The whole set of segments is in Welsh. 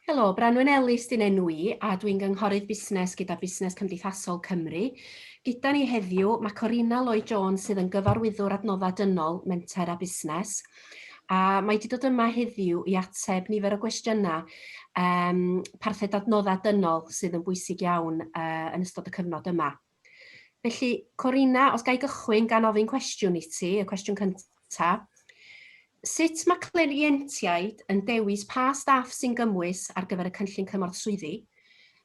Helo, Branwen Ellis di'n enw i a dwi'n gynghorydd busnes gyda Busnes Cymdeithasol Cymru. Gyda ni heddiw mae Corina Lloyd Jones sydd yn gyfarwyddwr adnoddau dynol, menter a busnes. A mae wedi dod yma heddiw i ateb nifer o gwestiynau um, parthed adnoddau dynol sydd yn bwysig iawn uh, yn ystod y cyfnod yma. Felly, Corina, os ga i gychwyn gan ofyn cwestiwn i ti, y cwestiwn cyntaf. Sut mae cleientiaid yn dewis pa staff sy'n gymwys ar gyfer y cynllun cymorth swyddi,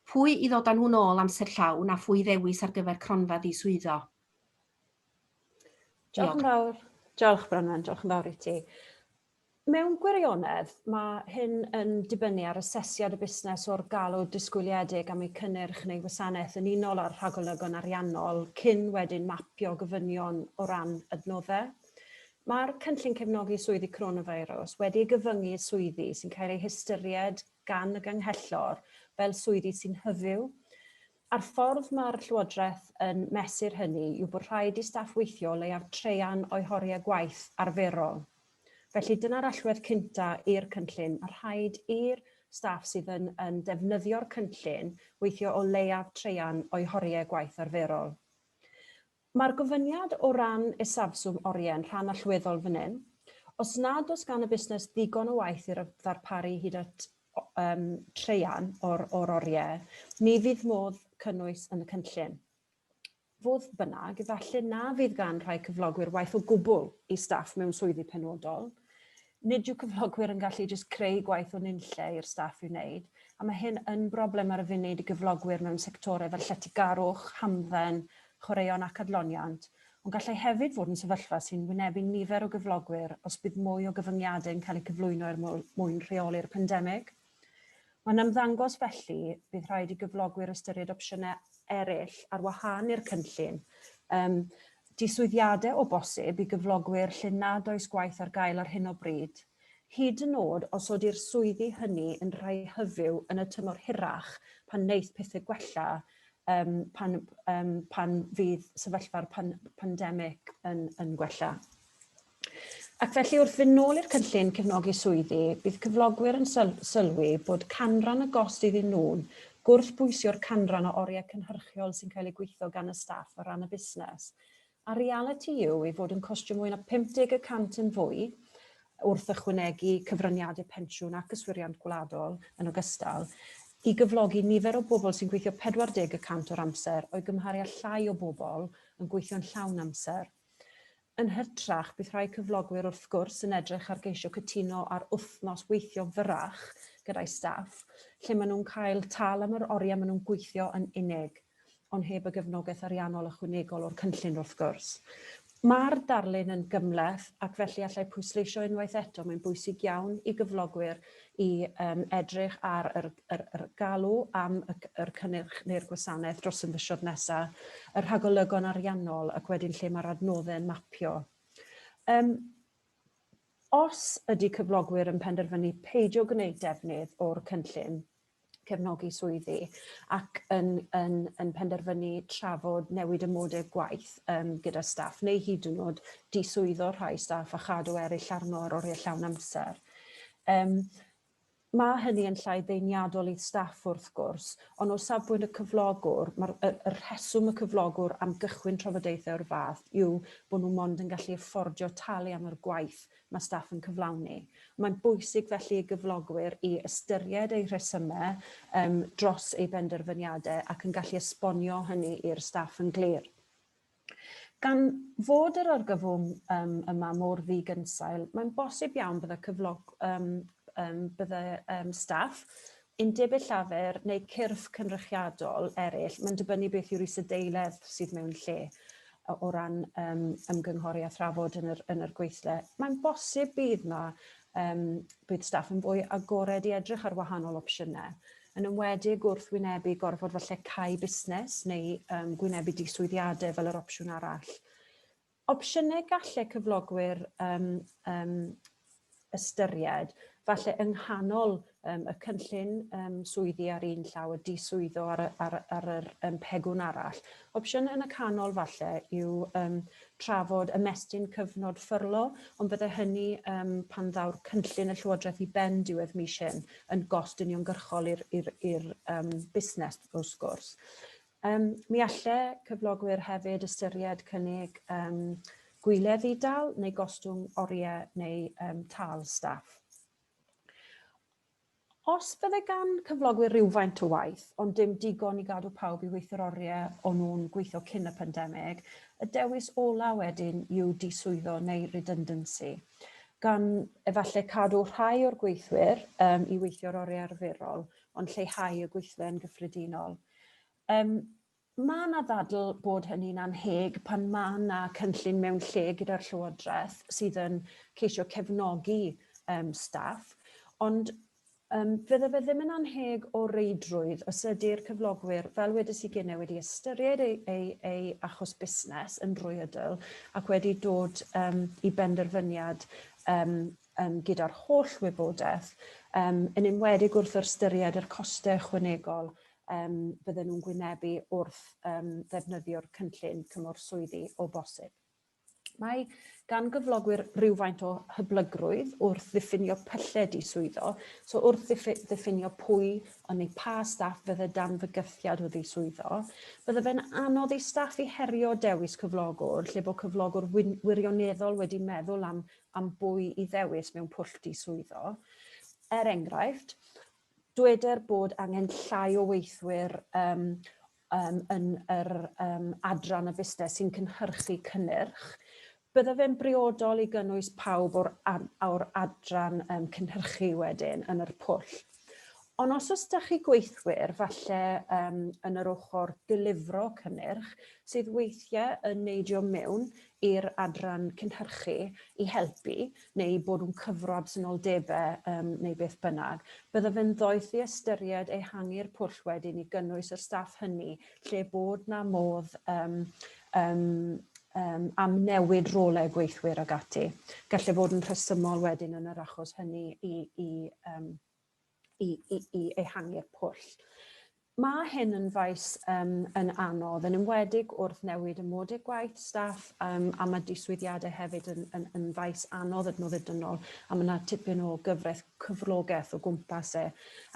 pwy i ddod â nhw'n ôl amser llawn a phwy i ddewis ar gyfer cronfa ddiswyddo? Diolch yn fawr. Diolch, Branwen. Diolch yn fawr i ti. Mewn gwirionedd, mae hyn yn dibynnu ar asesiad y busnes o'r galw disgwyliedig am eu cynnyrch neu wasanaeth yn unol â'r rhagolygon ariannol cyn wedyn mapio gofynion o ran adnoddau. Mae'r Cynllun Cefnogi Swyddi Coronavirus wedi ei gyfyngu i swyddi sy'n cael eu hystyried gan y Ganghellor fel swyddi sy'n hyfyw. A'r ffordd mae'r Llywodraeth yn mesur hynny yw bod rhaid i staff weithio o leiaf traean o'u horiau gwaith arferol. Felly dyna'r allwedd cynta i'r cynllun. Mae rhaid i'r staff sydd yn, yn defnyddio'r cynllun weithio o leiaf traean o'u horiau gwaith arferol. Mae'r gofyniad o ran isafswm oriau yn rhan allweddol fan hyn. Os nad oes gan y busnes ddigon o waith i'r ddarparu hyd at um, traean o'r, or oriau, ni fydd modd cynnwys yn y cynllun. Fodd bynnag, efallai na fydd gan rhai cyflogwyr waith o gwbl i staff mewn swyddi penodol. Nid yw cyflogwyr yn gallu jyst creu gwaith o nunlle i'r staff i'w wneud, a mae hyn yn broblem ar y funud i gyflogwyr mewn sectorau fel lletygarwch, hamdden, chwaraeon ac adloniant, ond gallai hefyd fod yn sefyllfa sy'n wynebu nifer o gyflogwyr os bydd mwy o gyfyngiadau yn cael eu cyflwyno er mwyn rheoli'r pandemig. Mae'n ymddangos felly bydd rhaid i gyflogwyr ystyried opsiynau eraill ar wahân i'r cynllun. Um, diswyddiadau o bosib i gyflogwyr lle nad oes gwaith ar gael ar hyn o bryd. Hyd yn oed os ydy'r swyddi hynny yn rhai hyfyw yn y tymor hirach pan wneith pethau gwella um, pan, um, pan fydd sefyllfa'r pan, pandemig yn, yn gwella. Ac felly wrth fynd nôl i'r cynllun cefnogi swyddi, bydd cyflogwyr yn sylwi bod canran y gost iddyn nhw'n gwrthbwysio'r canran o oriau cynhyrchiol sy'n cael eu gweithio gan y staff o ran y busnes. A realiti yw ei fod yn costio mwy na 50 y cant yn fwy wrth ychwanegu cyfraniadau pensiwn ac yswiriant gwladol yn ogystal, i gyflogi nifer o bobl sy'n gweithio 40 y cant o'r amser o'i gymharu â llai o bobl yn gweithio'n llawn amser. Yn hytrach, bydd rhai cyflogwyr wrth gwrs yn edrych ar geisio cytuno ar wythnos weithio fyrrach gyda'u staff, lle maen nhw'n cael tâl am yr oriau maen nhw'n gweithio yn unig, ond heb y gefnogaeth ariannol ychwanegol o'r cynllun wrth gwrs. Mae'r darlun yn gymhleth ac felly allai pwysleisio unwaith eto mae'n bwysig iawn i gyflogwyr i um, edrych ar yr, yr, yr galw am y, yr cynnyrch neu'r gwasanaeth dros y misoedd nesaf, y rhagolygon ariannol ac wedyn lle mae'r adnoddau yn mapio. Um, os ydy cyflogwyr yn penderfynu peidio gwneud defnydd o'r cynllun, cefnogi swyddi ac yn, yn, yn penderfynu trafod newid y modau gwaith um, gyda staff neu hyd yn oed diswyddo rhai staff a chadw eraill arno ar oriau llawn amser. Um, mae hynny yn llai ddeiniadol i staff wrth gwrs, ond o safbwynt y cyflogwr, mae'r y, y rheswm y cyflogwr am gychwyn trafodaethau o'r fath yw bod nhw mond yn gallu affordio talu am yr gwaith mae staff yn cyflawni. Mae'n bwysig felly i gyflogwyr i ystyried eu rhesymau um, dros eu benderfyniadau ac yn gallu esbonio hynny i'r staff yn glir. Gan fod yr argyfwng um, yma mor ddigynsail, mae'n bosib iawn bydde cyflog, um, um, bydde um, staff, undebau llafur neu cyrff cynrychiadol eraill, mae'n dibynnu beth yw'r isadeiledd sydd mewn lle o ran um, ymgynghori a thrafod yn yr, yn yr gweithle. Mae'n bosib bydd na um, bydd staff yn fwy agored i edrych ar wahanol opsiynau, yn enwedig wrth wynebu gorfod falle cau busnes neu um, gwynebu diswyddiadau fel yr opsiwn arall. Opsiynau gallai cyflogwyr um, um, ystyried, falle yng nghanol um, y cynllun um, swyddi ar un llaw a diswyddo ar, ar, ar yr um, pegwn arall. Opsiwn yn y canol falle yw um, trafod ymestyn cyfnod ffyrlo, ond bydde hynny um, pan ddaw'r cynllun y Llywodraeth i ben diwedd mis hyn yn gost uniongyrchol i'r um, busnes wrth gwrs. Um, mi alle cyflogwyr hefyd ystyried cynnig um, gwyliau ddi-dal neu gostwng oriau neu um, tâl staff. Os bydde gan cyflogwyr rywfaint o waith, ond dim digon i gadw pawb i weithio'r oriau o'n nhw'n gweithio cyn y pandemig, y dewis ola wedyn yw diswyddo neu redundancy, gan efallai cadw rhai o'r gweithwyr um, i weithio'r oriau arferol, ond lleihau y gweithle yn gyffredinol. Um, Mae 'na ddadl bod hynny'n annheg pan mae 'na cynllun mewn lle gyda'r Llywodraeth sydd yn ceisio cefnogi um, staff, ond um, fydde fe ddim yn annheg o reidrwydd os ydy'r cyflogwyr, fel wedes i gynnau, wedi ystyried ei, ei, ei achos busnes yn drwyadl ac wedi dod um, i benderfyniad um, um, gyda'r holl wybodaeth, um, yn enwedig wrth ystyried yr costau ychwanegol um, bydden nhw'n gwynebu wrth um, ddefnyddio'r cynllun cymorth swyddi o bosib. Mae gan gyflogwyr rhywfaint o hyblygrwydd wrth ddiffinio pyllau diswyddo, so wrth ddiffinio pwy neu pa staff fydde dan fygythiad o ddiswyddo, bydde fe'n anodd i staff i herio dewis cyflogwr lle bod cyflogwr wirioneddol wedi meddwl am, am bwy i ddewis mewn pwll diswyddo. Er enghraifft, Dweder bod angen llai o weithwyr um, um, yn yr um, adran y busnes sy'n cynhyrchu cynnyrch, bydde fe'n briodol i gynnwys pawb o'r, ad, or adran um, cynhyrchu wedyn yn yr pwll. Ond os oes da chi gweithwyr, falle um, yn yr ochr delifro cynnyrch, sydd weithiau yn neidio mewn i'r adran cynhyrchu i helpu, neu bod nhw'n cyfro absenoldebau um, neu beth bynnag, bydde fe'n ddoeth i ystyried ehangu'r pwll wedyn i gynnwys yr staff hynny lle bod na modd um, um, um, am newid rolau gweithwyr ag ati. Gallai fod yn rhesymol wedyn yn yr achos hynny i, i, um, i, i, i ehangu'r pwll. Mae hyn yn faes um, yn anodd, yn enwedig wrth newid y modau gwaith staff, um, a mae diswyddiadau hefyd yn, yn, yn faes anodd adnoddau dynol, a mae yna tipyn o gyfraith cyflogaeth o gwmpas e.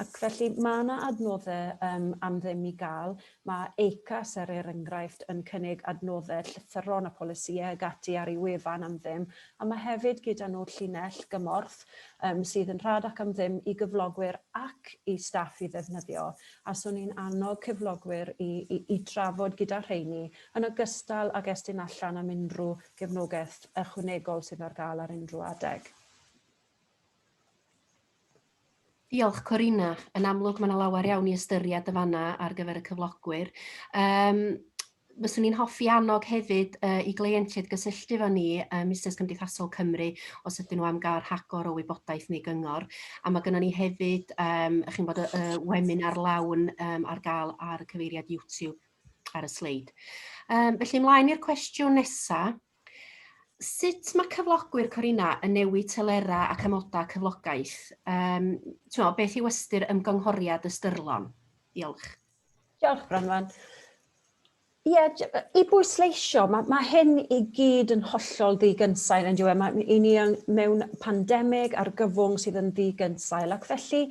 Ac felly mae yna adnoddau um, am ddim i gael. Mae ACAS, er, er enghraifft, yn cynnig adnoddau llythyron a polisïau ag ati ar ei wefan am ddim, a mae hefyd gyda nhw llinell gymorth um, sydd yn rhad ac am ddim i gyflogwyr ac i staff i ddefnyddio, a swn i'n annog cyflogwyr i, i, i drafod gyda rheini, yn ogystal ag estyn allan am unrhyw gefnogaeth ychwanegol sydd ar gael ar unrhyw adeg. Diolch Corina. Yn amlwg mae yna lawer iawn i ystyried y fanna ar gyfer y cyflogwyr. Um, fyswn i'n hoffi annog hefyd uh, i gleientiaid gysylltu efo ni, um, Busnes Cymdeithasol Cymru, os ydyn nhw am gael rhagor o wybodaeth neu gyngor. A mae gennym ni hefyd, um, chi'n bod, y, y webinar lawn um, ar gael ar y cyfeiriad YouTube ar y sleid. Um, felly, ymlaen i'r cwestiwn nesaf. Sut mae cyflogwyr, Corina, yn newid telerau ac amodau cyflogaeth? Um, beth yw ystyr ymgynghoriad ystyrlon? Diolch. Diolch, Branwen. Ie, yeah, i bwysleisio, mae, mae hyn i gyd yn hollol ddigynsail yn diwedd. Mae i ni mewn pandemig argyfwng sydd yn ddigynsail ac felly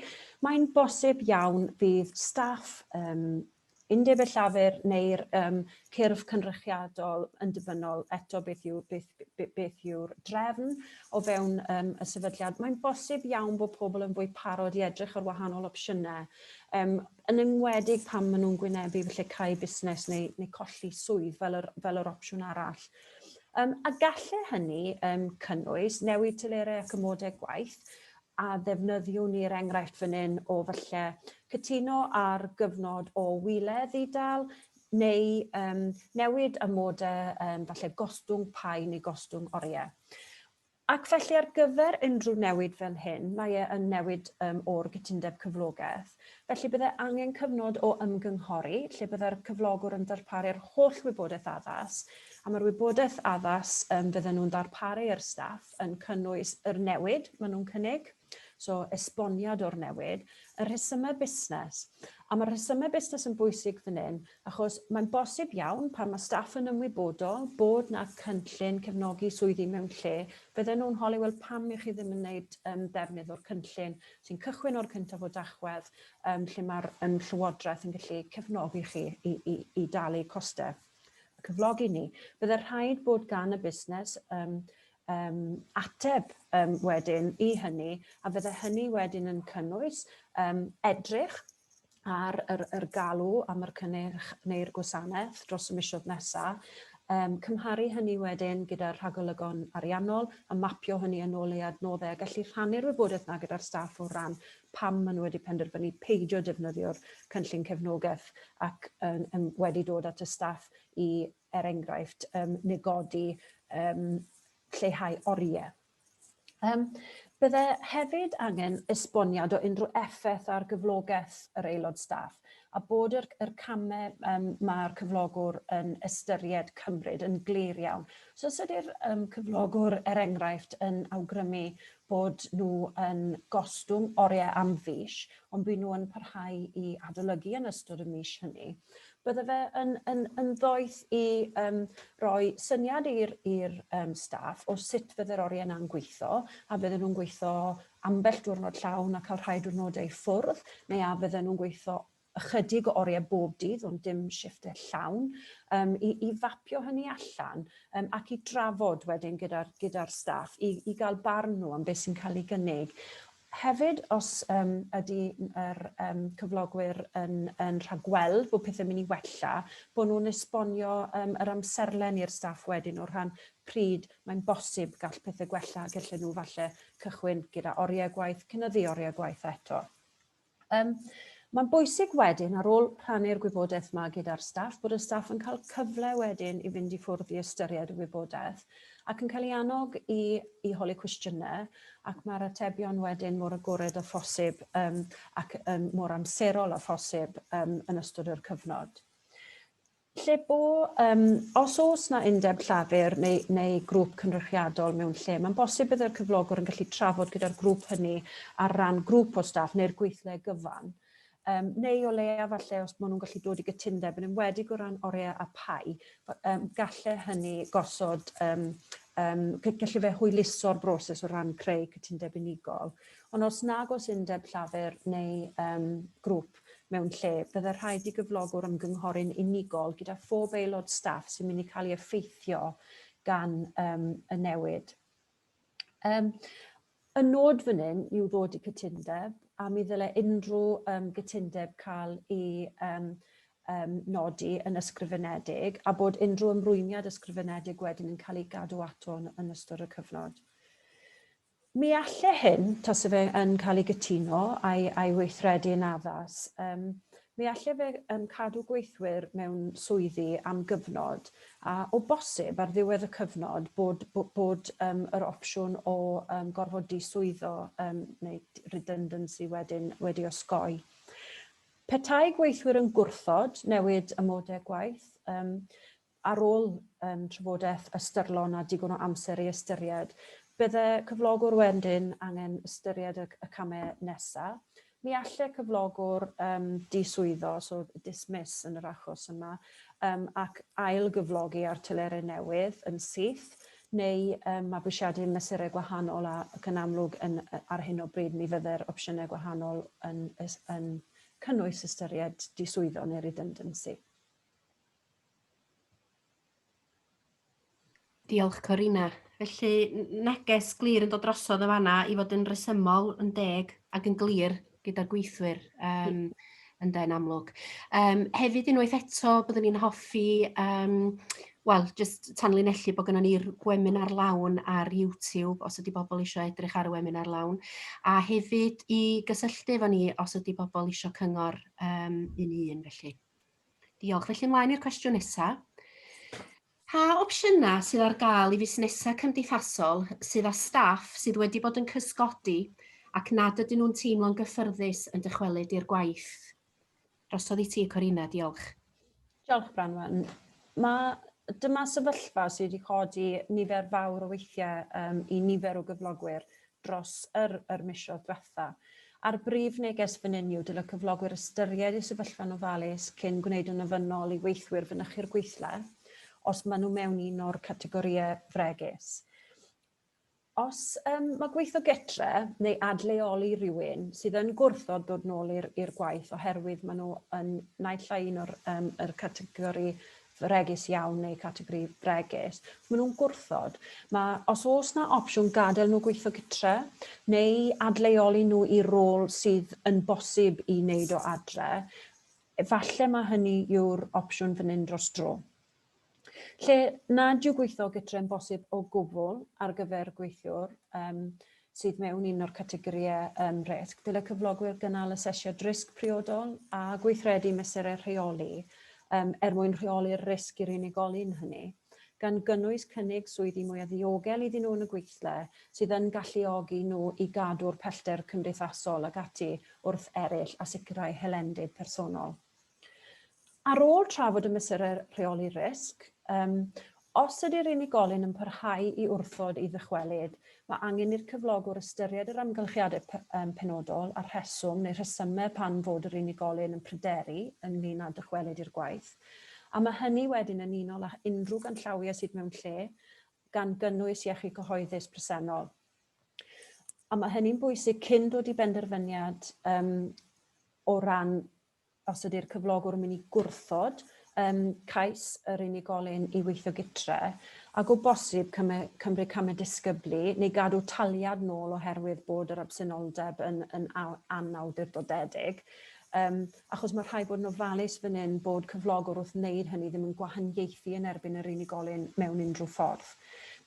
mae'n bosib iawn fydd staff um, Undeb y Llafur neu'r um, cyrff cynrychiadol yn dibynnol eto beth yw'r beth, beth yw'r drefn o fewn um, y sefydliad. Mae'n bosib iawn bod pobl yn fwy parod i edrych ar wahanol opsiynau, um, yn enwedig pan maen nhw'n gwynebu felly cau busnes neu, neu colli swydd fel yr, fel yr opsiwn arall. Um, a gallai hynny um, cynnwys newid telerau ac amodau gwaith, a ddefnyddiwn ni'r enghraifft fan hyn o falle cytuno ar gyfnod o wyledd i dal neu um, newid amodau, um, falle gostwng pae neu gostwng oriau. Ac felly ar gyfer unrhyw newid fel hyn, mae e yn newid um, o'r gytundeb cyflogaeth. Felly bydde angen cyfnod o ymgynghori, lle bydde'r cyflogwr yn darparu'r holl wybodaeth addas, a mae'r wybodaeth addas um, fydden nhw'n darparu i'r staff yn cynnwys yr newid maen nhw'n cynnig, so esboniad o'r newid, y rhesymau busnes. A mae'r rhesymau busnes yn bwysig fan hyn, achos mae'n bosib iawn pan mae staff yn ymwybodol bod 'na cynllun cefnogi swyddi mewn lle, fydden nhw'n holi, wel pam i chi ddim yn wneud um, defnydd o'r cynllun sy'n cychwyn o'r cyntaf o Dachwedd, um, lle mae'r um, Llywodraeth yn gallu cefnogi chi i, i, i dalu costau cyflogi ni. Bydde rhaid bod gan y busnes um, um, ateb um, wedyn i hynny, a fydde hynny wedyn yn cynnwys um, edrych ar yr, yr galw am yr cynnyrch neu'r gwasanaeth dros y misoedd nesaf, um, cymharu hynny wedyn gyda'r rhagolygon ariannol a mapio hynny yn ôl ei adnoddau a gallu rhannu'r wybodaeth yna gyda'r staff o ran pam maen nhw wedi penderfynu peidio defnyddio'r cynllun cefnogaeth ac yn, yn wedi dod at y staff i, er enghraifft, um, negodi um, lleihau oriau. Um, bydde hefyd angen esboniad o unrhyw effaith ar gyflogaeth yr aelod staff a bod yr, yr camau um, mae'r cyflogwr yn ystyried cymryd yn glir iawn. So os ydy'r um, cyflogwr, er enghraifft, yn awgrymu bod nhw yn gostwng oriau am fis, ond by nhw yn parhau i adolygu yn ystod y mis hynny, Bydde fe yn, yn, yn ddoeth i um, roi syniad i'r um, staff o sut fydde'r oriau yna'n gweithio, a fydden nhw'n gweithio ambell diwrnod llawn a cael rhai diwrnodau i ffwrdd, neu a fydden nhw'n gweithio ychydig o oriau bob dydd, ond dim shifftau llawn, um, i, i fapio hynny allan um, ac i drafod wedyn gyda'r gyda staff, i, i gael barn nhw am beth sy'n cael ei gynnig. Hefyd, os um, ydy yr um, cyflogwyr yn, yn rhagweld bod pethau'n mynd i wella, bod nhw'n esbonio um, yr amserlen i'r staff wedyn o rhan pryd mae'n bosib gall pethau gwella a gallen nhw falle cychwyn gyda oriau gwaith, cynyddu oriau gwaith eto. Um, Mae'n bwysig wedyn, ar ôl rhannu'r gwybodaeth yma gyda'r staff, bod y staff yn cael cyfle wedyn i fynd i ffwrdd i ystyried y wybodaeth ac yn cael ei annog i, i holi cwestiynau ac mae'r atebion wedyn mor agored â phosib um, ac um, mor amserol â phosib um, yn ystod yr cyfnod. Lle bo, um, os oes na undeb llafur neu, neu grŵp cynrychiadol mewn lle, mae'n bosib bydd yr cyflogwr yn gallu trafod gyda'r grŵp hynny ar ran grŵp o staff neu'r gweithle gyfan. Um, neu o leia falle os maen nhw'n gallu dod i gytundeb, yn enwedig o ran oriau a pai, um, galle hynny gosod, um, um, gallu fe hwyluso'r broses o ran creu cytundeb unigol. Ond os nag oes undeb llafur neu um, grŵp mewn lle, bydde rhaid i gyflogwr ymgynghori'n unigol gyda phob aelod staff sy'n mynd i cael ei effeithio gan um, y newid. Um, y nod fan hyn yw ddod i cytundeb, a mi ddyle unrhyw um, gytundeb cael ei um, um, nodi yn ysgrifenedig, a bod unrhyw ymrwymiad ysgrifenedig wedyn yn cael ei gadw ato yn, yn ystod y cyfnod. Mi alle hyn, tase fe yn cael ei gytuno a'i, a'i weithredu yn addas, um, mi alle fe um, cadw gweithwyr mewn swyddi am gyfnod, a o bosib ar ddiwedd y cyfnod bod, bod, bod um, yr opsiwn o um, gorfod diswyddo um, neu redundancy wedyn wedi osgoi. Petai gweithwyr yn gwrthod newid amodau gwaith, um, Ar ôl um, trafodaeth ystyrlon a digon o amser i ystyried, bydde cyflogwr wedyn angen ystyried y, y camau nesaf. Mi alle cyflogwr um, diswyddo, so dismiss yn yr achos yma, um, ac ail gyflogi ar telerau newydd yn syth, neu um, mabwysiadu mesurau gwahanol a, ac yn amlwg yn, ar hyn o bryd mi fydde'r opsiynau gwahanol yn, yn cynnwys ystyried diswyddo neu redundancy. Diolch Corina. Felly neges glir yn dod drosodd yn fanna i fod yn resymol, yn deg ac yn glir gyda'r gweithwyr um, yn de'n amlwg. Um, hefyd unwaith eto byddwn ni'n hoffi um, wel, jyst tanlinellu bod gennym ni'r webinar lawn ar YouTube os ydy bobl eisiau edrych ar y webinar lawn. A hefyd i gysylltu efo ni os ydy bobl eisiau cyngor um, un i un felly. Diolch. Felly ymlaen i'r cwestiwn nesaf. Pa opsiynau sydd ar gael i fusnesau cymdeithasol sydd â staff sydd wedi bod yn cysgodi ac nad ydyn nhw'n teimlo'n gyffyrddus yn dychwelyd i'r gwaith? Drosodd i ti, Corina, diolch. Diolch, Branwen. Mae, dyma sefyllfa sydd wedi codi nifer fawr o weithiau um, i nifer o gyflogwyr. dros yr, yr misoedd diwetha. A'r brif neges fan hyn yw dyle cyflogwyr ystyried eu sefyllfa'n ofalus cyn gwneud yn ofynnol i weithwyr fynychu'r gweithle os maen nhw mewn un o'r categorïau fregus. Os um, mae gweithio gytre neu adleoli rhywun sydd yn gwrthod dod nôl i'r gwaith oherwydd maen nhw yn naill ai un o'r um, yr categori fregus iawn neu categori fregus, maen nhw'n gwrthod. Mae, os oes na opsiwn gadael nhw gweithio gytre neu adleoli nhw i rôl sydd yn bosib i wneud o adre, efallai mae hynny yw'r opsiwn fan hyn dros dro. Lle nad yw gweithio gytre yn bosib o gwbl ar gyfer gweithiwr um, sydd mewn un o'r categorïau um, risg, dylai cyflogwyr gynnal asesiad risg priodol a gweithredu mesurau rheoli um, er mwyn rheoli'r risg i'r unigolyn hynny, gan gynnwys cynnig swyddi mwyaf ddiogel iddyn nhw yn y gweithle sydd yn galluogi nhw i gadw'r pellter cymdeithasol ac ati wrth eraill a sicrhau hylendid personol. Ar ôl trafod y mesurau rheoli risg, um, os ydy'r unigolyn yn parhau i wrthod i ddychwelyd, mae angen i'r cyflogwr ystyried yr amgylchiadau um, penodol a'r rheswm neu rhesymau pan fod yr unigolyn yn pryderu ynglyn â dychwelyd i'r gwaith. A mae hynny wedyn yn unol â unrhyw ganllawiau sydd mewn lle, gan gynnwys iechyd cyhoeddus presennol. A mae hynny'n bwysig cyn dod i benderfyniad um, o ran os ydy'r cyflogwr yn mynd i gwrthod um, cais yr unigolyn i weithio gytre, ac o bosib cymryd camau disgyblu neu gadw taliad nôl oherwydd bod yr absenoldeb yn, yn anawdurdodedig. Um, achos mae rhaid bod yn ofalus fan hyn bod cyflogwr wrth wneud hynny ddim yn gwahaniaethu yn erbyn yr unigolyn mewn unrhyw ffordd.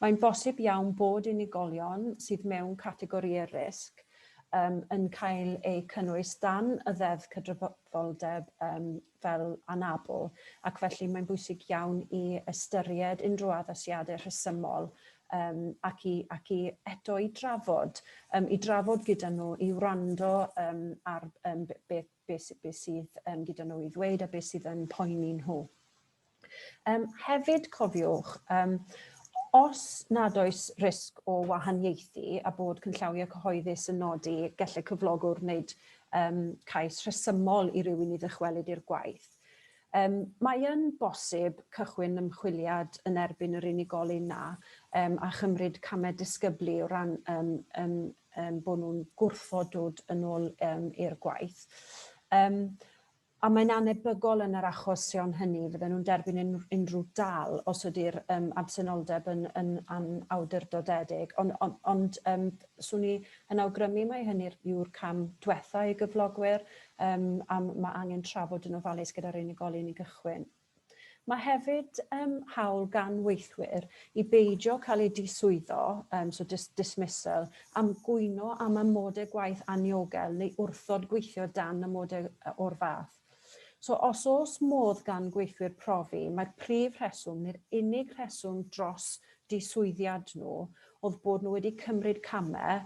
Mae'n bosib iawn bod unigolion sydd mewn categorïau risg um, yn cael eu cynnwys dan y Ddeddf Cydraddoldeb um, fel anabl, ac felly mae'n bwysig iawn i ystyried unrhyw addasiadau rhesymol um, ac, i, ac i eto i drafod, um, i drafod gyda nhw, i wrando um, ar um, beth be, be sydd um, gyda nhw i ddweud a beth sydd yn poeni nhw. Um, hefyd cofiwch, um, os nad oes risg o wahaniaethu a bod cynllawiau cyhoeddus yn nodi gallai cyflogwr wneud um, cais rhesymol i rywun i ddychwelyd i'r gwaith, um, mae yn bosib cychwyn ymchwiliad yn erbyn yr unigolyn na um, a chymryd camau disgyblu o ran um, um, um, bod nhw'n gwrthod dod yn ôl um, i'r gwaith. Um, A mae'n anebygol yn yr achosion hynny fydden nhw'n derbyn unrhyw dal os ydy'r um, absenoldeb yn, yn anawdurdodedig. Ond on, ond um, swn i yn awgrymu mai hynny yw'r cam diwetha i gyflogwyr um, a mae angen trafod yn ofalus gyda'r unigolyn i gychwyn. Mae hefyd um, hawl gan weithwyr i beidio cael eu diswyddo, um, so dis dismissal, am gwyno am amodau gwaith anniogel neu wrthod gweithio dan amodau o'r fath. So os oes modd gan gweithwyr profi, mae'r prif rheswm neu'r unig rheswm dros diswyddiad nhw oedd bod nhw wedi cymryd camau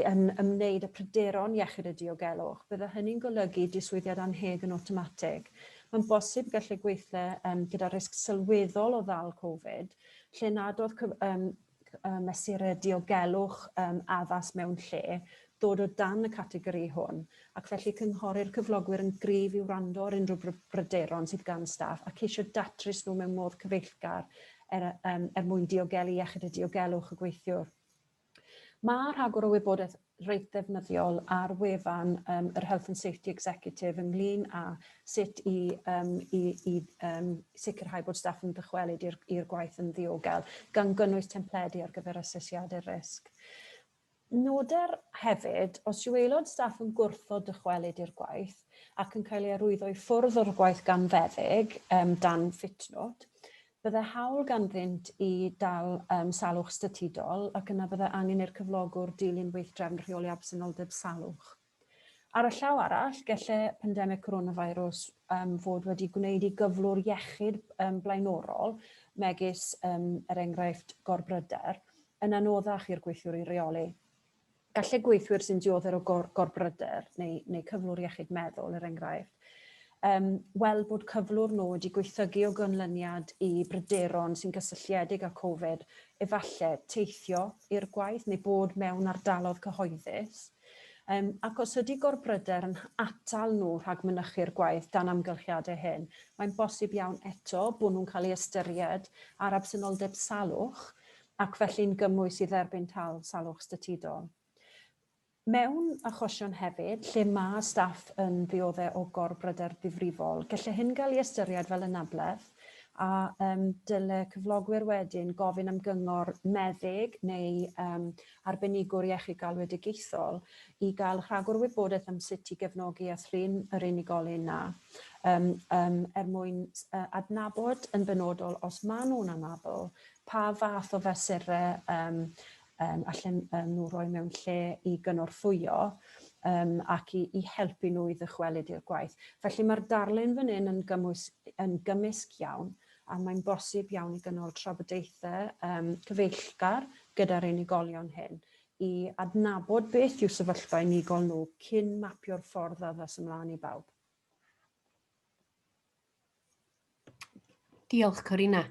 yn ymwneud â pryderon iechyd a diogelwch. Bydde hynny'n golygu diswyddiad annheg yn awtomatig. Mae'n bosib gallu gweithle um, gyda risg sylweddol o ddal Covid, lle nad oedd um, mesurau diogelwch um, addas mewn lle, ddod o dan y categori hwn, ac felly cynghorir cyflogwyr yn gryf i wrando ar unrhyw bryderon sydd gan staff a ceisio datrys nhw mewn modd cyfeillgar er, um, er mwyn diogelu iechyd a diogelwch y gweithiwr. Mae rhagor o wybodaeth reit ddefnyddiol ar wefan um, yr Health and Safety Executive ynglyn â sut i, um, i, i um, sicrhau bod staff yn dychwelyd i'r gwaith yn ddiogel, gan gynnwys templedi ar gyfer asesiadau risg. Noder hefyd, os yw aelod staff yn gwrthod dychwelyd i'r gwaith ac yn cael ei arwyddo i ffwrdd o'r gwaith gan feddyg um, dan fit note, bydde hawl ganddynt i dal um, salwch statudol ac yna bydde angen i'r cyflogwr dilyn weithdrefn rheoli absenoldeb salwch. Ar y llaw arall, gallai pandemig coronavirus um, fod wedi gwneud i gyflwr iechyd um, blaenorol, megis um, er enghraifft gorbryder, yn anoddach i'r gweithiwr i reoli. Gallai gweithwyr sy'n dioddef o gor gorbryder neu, neu cyflwr iechyd meddwl, er enghraifft, um, weld bod cyflwr nhw wedi gweithygu o ganlyniad i bryderon sy'n gysylltiedig â Covid, efallai teithio i'r gwaith neu bod mewn ardaloedd cyhoeddus. Um, ac os ydy gorbryder yn atal nhw rhag mynychu'r gwaith dan amgylchiadau hyn, mae'n bosib iawn eto bod nhw'n cael ei ystyried ar absenoldeb salwch ac felly'n gymwys i dderbyn tal salwch statudol. Mewn achosion hefyd lle mae staff yn ddiodde' o gorbryder difrifol, gallai hyn gael ei ystyried fel anabledd a um, dyle cyflogwyr wedyn gofyn am gyngor meddyg neu um, arbenigwr iechyd galwedigaethol i gael rhagor o wybodaeth am sut i gefnogi a thrin yr unigolyn 'na um, um, er mwyn uh, adnabod yn benodol os maen nhw'n anabl, pa fath o fesurau um, um, allan um, nhw roi mewn lle i gynorthwyo um, ac i, i helpu nhw i ddychwelyd i'r gwaith. Felly mae'r darlun fan hyn yn, gymwys, yn gymysg iawn a mae'n bosib iawn i gynnal trafodaethau um, cyfeillgar gyda'r unigolion hyn i adnabod beth yw sefyllfa unigol nhw cyn mapio'r ffordd addas ymlaen i bawb. Diolch Corina.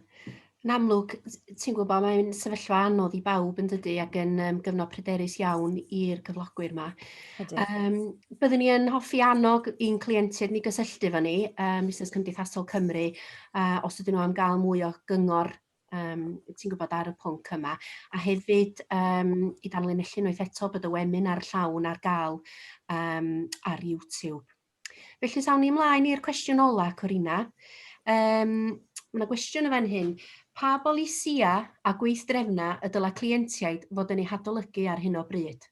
Yn amlwg, ti'n gwybod, mae'n sefyllfa anodd i bawb yn dydy ac yn um, gyfnod pryderus iawn i'r cyflogwyr yma. Um, byddwn ni yn hoffi annog i'n clientiaid ni gysylltu efo ni, um, Busnes Cymdeithasol Cymru, uh, os ydyn nhw am gael mwy o gyngor um, ti'n gwybod, ar y pwnc yma. A hefyd, um, i danlinellu unwaith eto bod y webinar llawn ar gael um, ar YouTube. Felly, sawn ni ymlaen i'r cwestiwn ola, Corina. Um, mae yna gwestiwn yn fan hyn. Pa bolisia a gweithdrefna y dylai cleientiaid fod yn eu hadolygu ar hyn o bryd?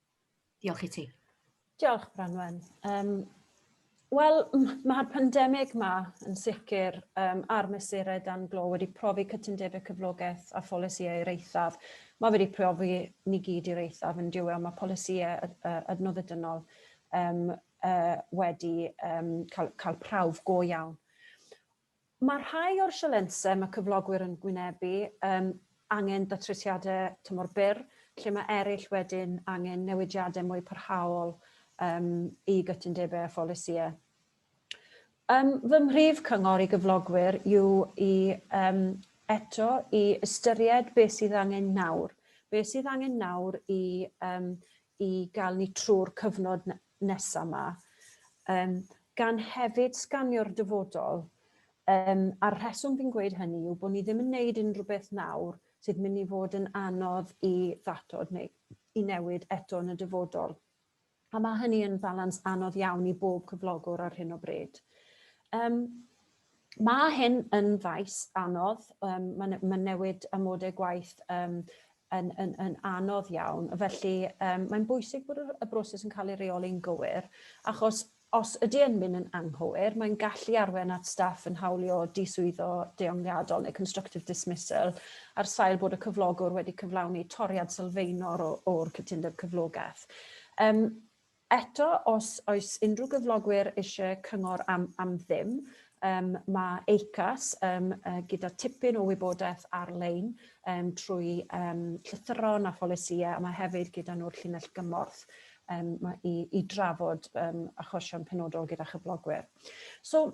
Diolch i ti. Diolch, Branwen. Um, Wel, mae'r pandemig ma yn sicr um, a'r mesurau dan glo wedi profi cytundebau cyflogaeth a pholisïau i'r eithaf. Mae wedi profi ni gyd i'r eithaf yn diwy, ond mae polisïau adnoddau dynol um, uh, wedi um, cael, cael prawf go iawn. Mae rhai o'r sialensau mae cyflogwyr yn gwynebu um, angen datrysiadau tymor byr, lle mae eraill wedyn angen newidiadau mwy parhaol um, i gytundebau a pholisïau. Um, fy mhrif cyngor i gyflogwyr yw i um, eto i ystyried beth sydd angen nawr. Beth sydd angen nawr i, um, i gael ni trwy'r cyfnod nesaf 'ma, yym, gan hefyd sganio'r dyfodol. Yym, a'r rheswm fi'n gweud hynny yw bod ni ddim yn neud unrhyw beth nawr sydd mynd i fod yn anodd i ddatod neu i newid eto yn y dyfodol. A mae hynny yn balans anodd iawn i bob cyflogwr ar hyn o bryd. Um, mae hyn yn faes anodd, um, mae, mae newid amodau gwaith um, yn, yn, yn anodd iawn. Felly um, mae'n bwysig bod y, y broses yn cael ei reoli'n gywir, achos os ydy e'n mynd yn anghywir, mae'n gallu arwain at staff yn hawlio diswyddo deongliadol neu constructive dismissal ar sail bod y cyflogwr wedi cyflawni toriad sylfaenol o'r cytundeb cyflogaeth. Um, Eto, os oes unrhyw gyflogwyr eisiau cyngor am, am ddim, um, mae ACAS um, uh, gyda tipyn o wybodaeth ar-lein um, trwy um, llythyron a pholisïau, a mae hefyd gyda nhw'r llinell gymorth um, i, i drafod um, achosion penodol gyda chyflogwyr. So,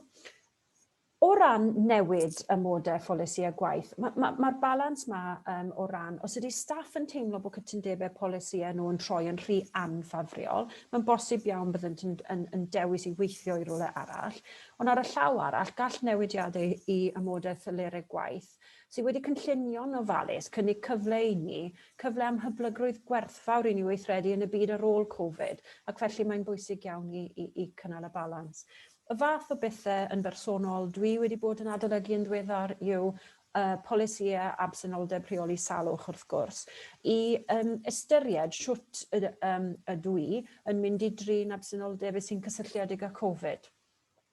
O ran newid y modau pholisi a gwaith, mae'r ma, ma, ma balans ma um, o ran, os ydy staff yn teimlo bod cytundebau polisïau nhw yn troi yn rhy anffafriol, mae'n bosib iawn byddant yn, yn, yn dewis i weithio i rywle arall. Ond ar y llaw arall, gall newidiadau i amodau thelerau gwaith sydd wedi cynllunio'n ofalus cynnig cyfle i ni, cyfle am hyblygrwydd gwerthfawr i ni weithredu yn y byd ar ôl Covid, ac felly mae'n bwysig iawn i, i, i cynnal y balans. Y fath o bethau yn bersonol dwi wedi bod yn adolygu yn ddiweddar yw uh, polisïau absenoldeb rheoli salwch wrth gwrs, i um, ystyried shwt um, ydw i yn mynd i drin absenoldeb sy'n cysylltiedig â Covid.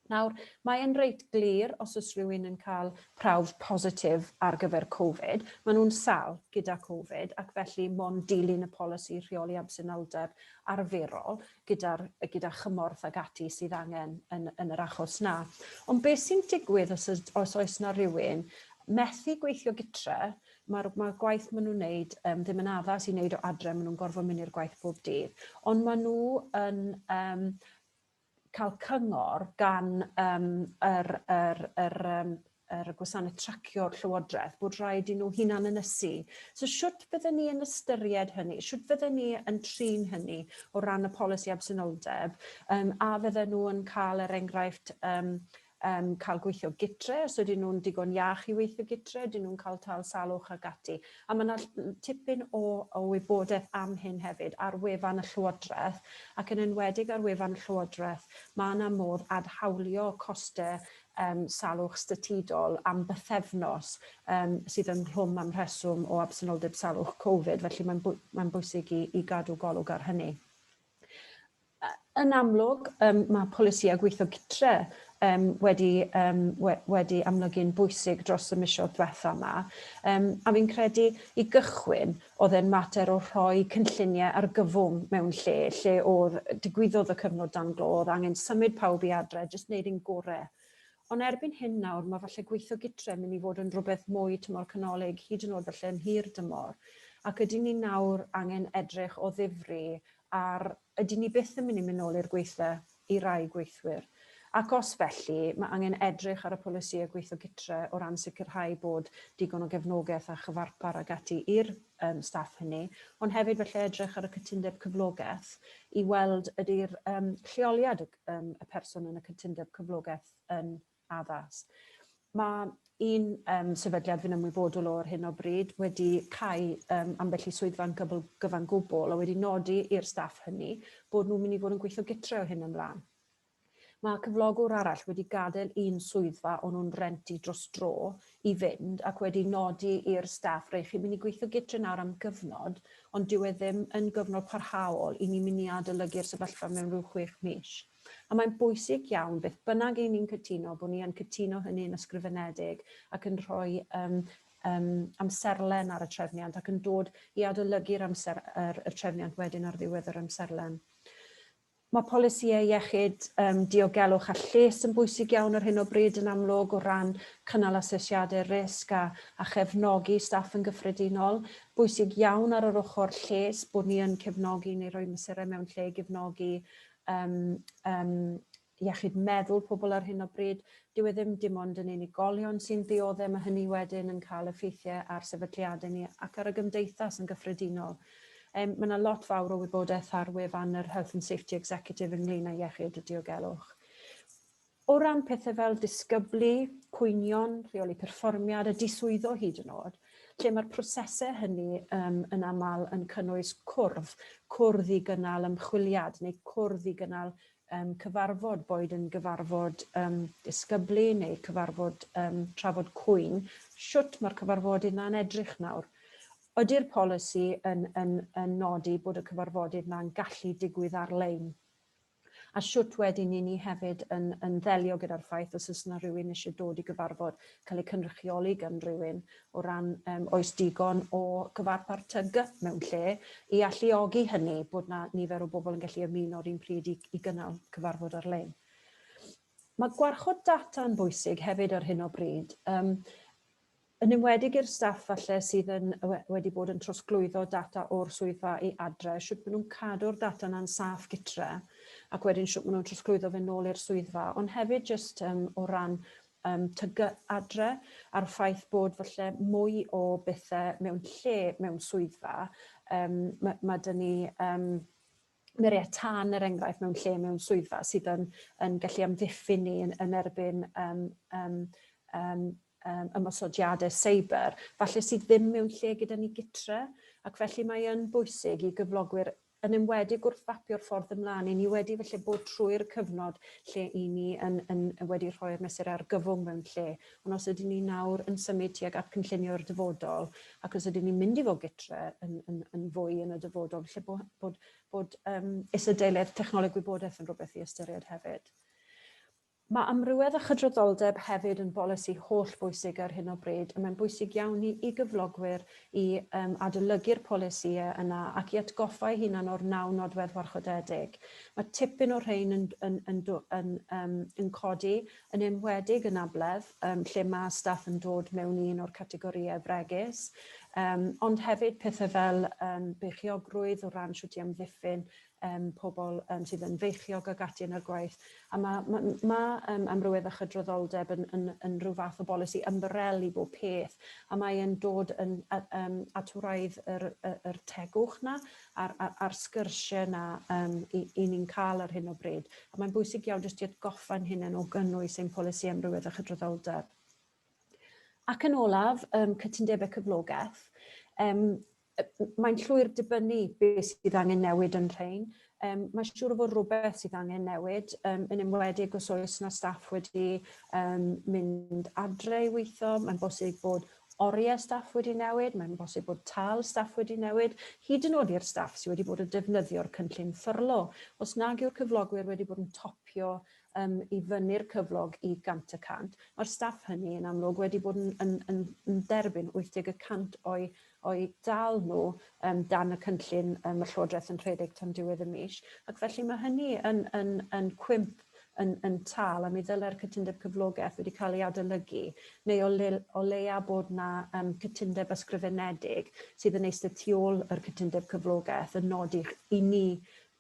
Nawr, mae e'n reit glir os oes rhywun yn cael prawf positif ar gyfer Covid, maen nhw'n sal gyda Covid ac felly mond dilyn y polisi rheoli absenoldeb arferol gyda'r, gyda chymorth ag ati sydd angen yn, yn yr achos na. Ond beth sy'n digwydd os, os oes na rhywun methu gweithio gytre, mae'r mae gwaith maen nhw'n wneud um, ddim yn addas i wneud o adre, maen nhw'n gorfod mynd i'r gwaith bob dydd. Ond maen nhw yn um, cael cyngor gan um, yr, yr, yr, um, yr gwasanaeth tracio'r Llywodraeth bod rhaid i nhw hunan ynysu. So shwt fydden ni yn ystyried hynny? Shwt fydden ni yn trin hynny o ran y polisi absenoldeb? Um, a fydden nhw yn cael, er enghraifft, um, um, cael gweithio gytre, os ydyn nhw'n digon iach i weithio gytre, ydyn nhw'n cael tal salwch ac ati. A mae yna tipyn o, o wybodaeth am hyn hefyd ar wefan y Llywodraeth, ac yn enwedig ar wefan y Llywodraeth, mae yna modd adhawlio costau um, salwch statudol am bythefnos um, sydd ynghlwm am rheswm o absenoldeb salwch Covid, felly mae'n mae bwysig i, i gadw golwg ar hynny. Yn amlwg, um, mae polisïau gweithio gytre um, wedi, um, we, wedi amlygu'n bwysig dros y misoedd diwetha yma. Um, a fi'n credu i gychwyn, oedd e'n mater o rhoi cynlluniau argyfwng mewn lle, lle oedd digwyddodd y cyfnod dan glo, oedd angen symud pawb i adre, jyst wneud ein gorau. Ond erbyn hyn nawr, mae falle gweithio gytre mynd i fod yn rhywbeth mwy tymor canolig, hyd yn oed falle yn hir dymor. Ac ydyn ni nawr angen edrych o ddifri ar ydyn ni byth yn mynd i mynd nôl i'r gweithle i rai gweithwyr. Ac os felly, mae angen edrych ar y polisïau gweithio gytre o ran sicrhau bod digon o gefnogaeth a chyfarpar ag ati i'r um, staff hynny, ond hefyd felly edrych ar y cytundeb cyflogaeth i weld ydy'r um, lleoliad y, um, y person yn y cytundeb cyflogaeth yn addas. Mae un um, sefydliad fi'n ymwybodol o ar hyn o bryd wedi cau um, ambell i swyddfa'n gyfl gyfan gwbl a wedi nodi i'r staff hynny bod nhw'n mynd i fod yn gweithio gytre o hyn ymlaen. Mae cyflogwr arall wedi gadael un swyddfa o'n nhw'n rentu dros dro i fynd ac wedi nodi i'r staff, rei chi'n mynd i gweithio gytre nawr am gyfnod, ond dyw e ddim yn gyfnod parhaol i ni'n mynd i adolygu'r sefyllfa mewn rhyw chwech mis. A mae'n bwysig iawn, beth bynnag i ni'n cytuno, bod ni yn cytuno hynny yn ysgrifenedig ac yn rhoi um, um, amserlen ar y trefniant ac yn dod i adolygu'r amser, yr, y trefniant wedyn ar ddiwedd yr amserlen. Mae polisïau iechyd, um, diogelwch a lles yn bwysig iawn ar hyn o bryd yn amlwg o ran cynnal asesiadau risg a, a chefnogi staff yn gyffredinol. Bwysig iawn ar yr ochr lles bod ni yn cefnogi neu rhoi mesurau mewn lle i gefnogi um, um, iechyd meddwl pobl ar hyn o bryd. Dyw e ddim dim ond yn unigolion sy'n dioddef, mae hynny wedyn yn cael effeithiau ar sefydliadau ni ac ar y gymdeithas yn gyffredinol. Um, mae yna lot fawr o wybodaeth ar wefan yr Health and Safety Executive ynglyn â iechyd a diogelwch. O ran pethau fel disgyblu, cwynion, rheoli perfformiad a diswyddo hyd yn oed, lle mae'r prosesau hynny um, yn aml yn cynnwys cwrdd, cwrdd i gynnal ymchwiliad neu cwrdd i gynnal um, cyfarfod, boed yn gyfarfod um, disgyblu neu cyfarfod um, trafod cwyn, shwt mae'r cyfarfodydd yna'n edrych nawr? Ydy'r polisi yn, yn, yn nodi bod y cyfarfodydd yna'n gallu digwydd ar-lein? A shwt wedyn i ni hefyd yn, yn ddelio gyda'r ffaith os oes yna rhywun eisiau dod i gyfarfod, cael eu cynrychioli gan rhywun o ran um, oes digon o gyfarpar TG mewn lle i alluogi hynny bod na nifer o bobl yn gallu ymuno o'r un pryd i, i gynnal cyfarfod ar-lein. Mae gwarchod data yn bwysig hefyd ar hyn o bryd. Um, Yn enwedig i'r staff falle sydd yn wedi bod yn trosglwyddo data o'r swyddfa i adre, shwt maen nhw'n cadw'r data yna'n saff gytre, ac wedyn shwt maen nhw'n trosglwyddo fe nôl i'r swyddfa, ond hefyd jyst um, o ran um, TG adre, a'r ffaith bod falle mwy o bethau mewn lle mewn swyddfa, um, mae, mae dyn ni um, muriau tân, er enghraifft, mewn lle mewn swyddfa sydd yn, yn gallu amddiffyn ni yn, yn erbyn um, um, um, um, ymosodiadau seiber, falle sydd ddim mewn lle gyda ni gytre, ac felly mae yn bwysig i gyflogwyr yn enwedig wrth fapio'r ffordd ymlaen, i ni wedi felly bod trwy'r cyfnod lle i ni yn, yn, wedi rhoi'r mesurau argyfwng mewn lle. Ond os ydyn ni nawr yn symud tuag at cynllunio'r dyfodol, ac os ydyn ni'n mynd i fod gytre yn, yn, yn fwy yn y dyfodol, felly bod, bod, bod um, isadeiledd technoleg gwybodaeth yn rhywbeth i ystyried hefyd. Mae amrywedd a chydraddoldeb hefyd yn bolisi holl bwysig ar hyn o bryd, a mae'n bwysig iawn i, i gyflogwyr i um, adolygu'r polisïau yna ac i atgoffa eu hunan o'r naw nodwedd warchodedig. Mae tipyn o'r rhain yn, yn, yn, yn, um, yn codi, yn enwedig yn abledd, um, lle mae staff yn dod mewn un o'r categorïau fregus, um, ond hefyd pethau fel um, beichiogrwydd o ran shwt i amddiffyn um, pobl um, sydd yn feichiog ag ati yn yr gwaith. A mae ma, ma, um, amrywiaeth a chydraddoldeb yn, yn, yn rhyw fath o bolisi ymbarel i bob peth, a mae'n dod yn, um, at wraidd yr, yr, yr tegwch na a'r, a'r, a'r sgyrsiau na um, i, i ni'n cael ar hyn o bryd. A mae'n bwysig iawn jyst i atgoffa'n hunain o gynnwys ein polisi amrywiaeth a chydraddoldeb. Ac yn olaf, um, cytundebau cyflogaeth. Um, mae'n llwyr dibynnu beth sydd angen newid yn rhain. Um, mae'n siŵr o fod rhywbeth sydd angen newid, um, yn enwedig os oes yna staff wedi um, mynd adre i weithio, mae'n bosib bod oriau staff wedi newid, mae'n bosib bod tal staff wedi newid, hyd yn oed i'r staff sydd wedi bod yn defnyddio'r cynllun ffyrlo. Os nag yw'r cyflogwyr wedi bod yn topio um, i fyny'r cyflog i 100%, mae'r staff hynny yn amlwg wedi bod yn, yn, yn, yn derbyn 80 y cant o'i, o'i dal nhw um, dan y cynllun um, y Llywodraeth yn rhedeg tan diwedd y mis. Ac felly mae hynny yn, yn, yn cwymp yn, yn tal a mi ddylai'r cytundeb cyflogaeth wedi cael ei adolygu neu o, le, o leia bod na um, cytundeb ysgrifenedig sydd yn eistedd tu ôl yr cytundeb cyflogaeth yn nodi i ni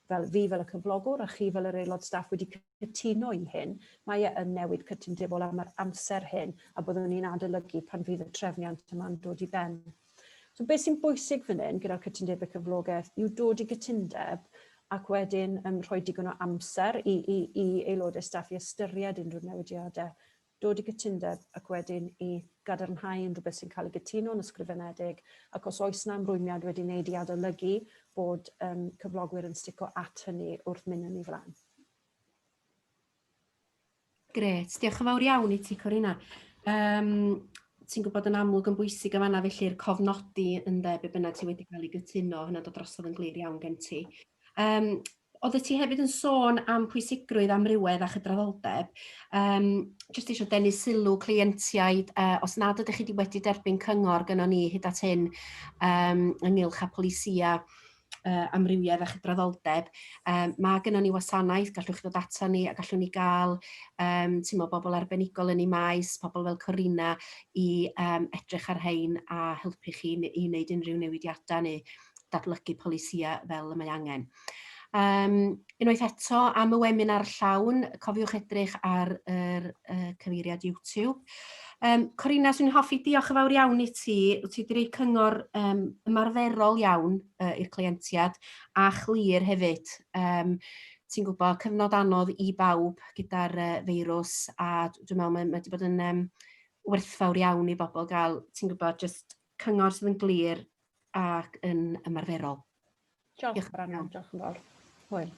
fel fi fel y cyflogwr a chi fel yr aelod staff wedi cytuno i hyn, mae e yn newid cytundebol am yr amser hyn a byddwn ni'n adolygu pan fydd y trefniant yma'n dod i ben. So beth sy'n bwysig fan hyn gyda'r cytundebau cyflogaeth yw dod i gytundeb ac wedyn um, rhoi digon o amser i, i, i aelodau staff i ystyried unrhyw newidiadau dod i gytundeb ac wedyn i gadarnhau unrhyw beth sy'n cael ei gytuno yn ysgrifenedig ac os oes 'na ymrwymiad wedi wneud i adolygu bod um, cyflogwyr yn stico at hynny wrth mynd yn ei flaen. Gret, diolch yn fawr iawn i ti Corina. Um, ti'n gwybod yn amlwg yn bwysig yn fanna felly'r cofnodi ynde, be bynnag ti wedi cael ei gytuno, hynna'n dod drosodd yn glir iawn gen ti. Um, Oeddet ti hefyd yn sôn am pwysigrwydd amrywedd a chydraddoldeb. Um, jyst eisiau denu sylw cleientiaid, uh, os nad ydych chi wedi derbyn cyngor gynnon ni hyd at hyn um, ynghylch â polisia uh, amrywiaeth a chydraddoldeb, um, mae gynnon ni wasanaeth, gallwch chi ddod ata ni a gallwn ni gael um, ti'n bobl arbenigol yn ei maes, pobl fel Corina, i um, edrych ar hein a helpu chi i wneud unrhyw newidiadau neu datblygu polisïau fel y mae angen. Um, unwaith eto, am y weminar llawn, cofiwch edrych ar yr uh, cyfeiriad YouTube. Um, Corina, swn i'n hoffi diolch yn fawr iawn i ti. Wyt ti wedi rhoi cyngor um, ymarferol iawn uh, i'r cleientiad a chlir hefyd. Um, ti'n gwybod, cyfnod anodd i bawb gyda'r uh, feirws a dwi'n meddwl mae, mae wedi bod yn um, werthfawr iawn i bobl gael, ti'n gwybod, just cyngor sydd yn glir ac yn ymarferol. Diolch, Branwen. Diolch yn fawr. Hwyl.